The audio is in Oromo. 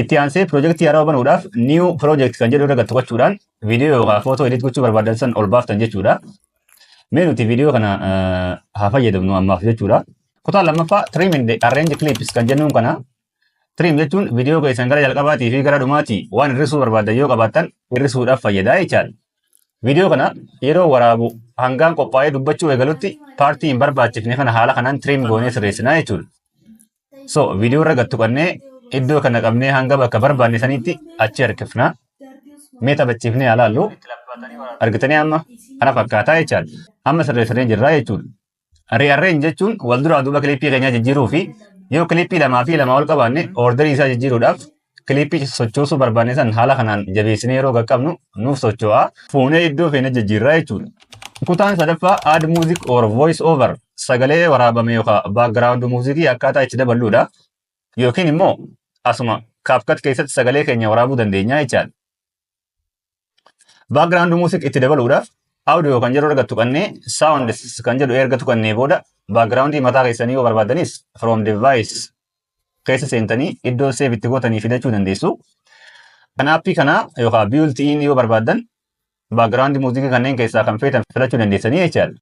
Itti aansee piroojeektii haaraa banuudhaaf new project kan jedhu irra gad tuqachuudhaan viidiyoo yookaan footoo edit gochuu barbaadan san ol baaftan jechuudha. Mee nuti viidiyoo kana haa fayyadamnu ammaaf jechuudha. Kutaa lammaffaa trim and arrange clips kan jennuun kana. Trim jechuun viidiyoo keessan gara jalqabaatii fi gara dhumaatii waan hir'isuu barbaadan yoo qabaattan hir'isuudhaaf fayyadaa jechaadha. Viidiyoo kana yeroo waraabu hangaan qophaa'ee dubbachuu eegalutti paartii hin barbaachifne kana haala kanaan trim goonee sirreessinaa jechuudha. So viidiyoo irra gad tuqannee iddoo kana qabnee hanga bakka barbaanne sanitti achi harkifna. Mee taphachiifnee haa laallu. Argitanii, amma kana fakkaataa jechaadha. Amma sirreessinee jirraa jechuudha. Rearrange jechuun wal duraa duuba kilippii keenyaa jijjiiruu fi yoo kilippii lamaa fi lamaa ol qabaanne orderii isaa jijjiiruudhaaf kilippii sochoosuu barbaanne san haala kanaan jabeessinee yeroo qaqqabnu nuuf socho'aa, fuunee iddoo feene jijjiirraa jechuudha. Kutaan sadaffaa add music or voice over, sagalee waraabame yookaan background muuziqii akkaataa itti daballuudha. Yookiin immoo asuma CapCut keessatti sagalee keenya waraabuu dandeenya jechaadha. Background music itti dabaluudhaaf audio kan jedhu erga tuqannee, sounds kan jedhu erga tuqannee booda, background mataa keessanii yoo barbaadanis from device keessa seentanii iddoo save itti gootanii fidachuu dandeessu. Kan aappii kanaa yookaan built in yoo barbaaddan background muuziqii kanneen keessaa kan feetan filachuu dandeessanii jechaadha.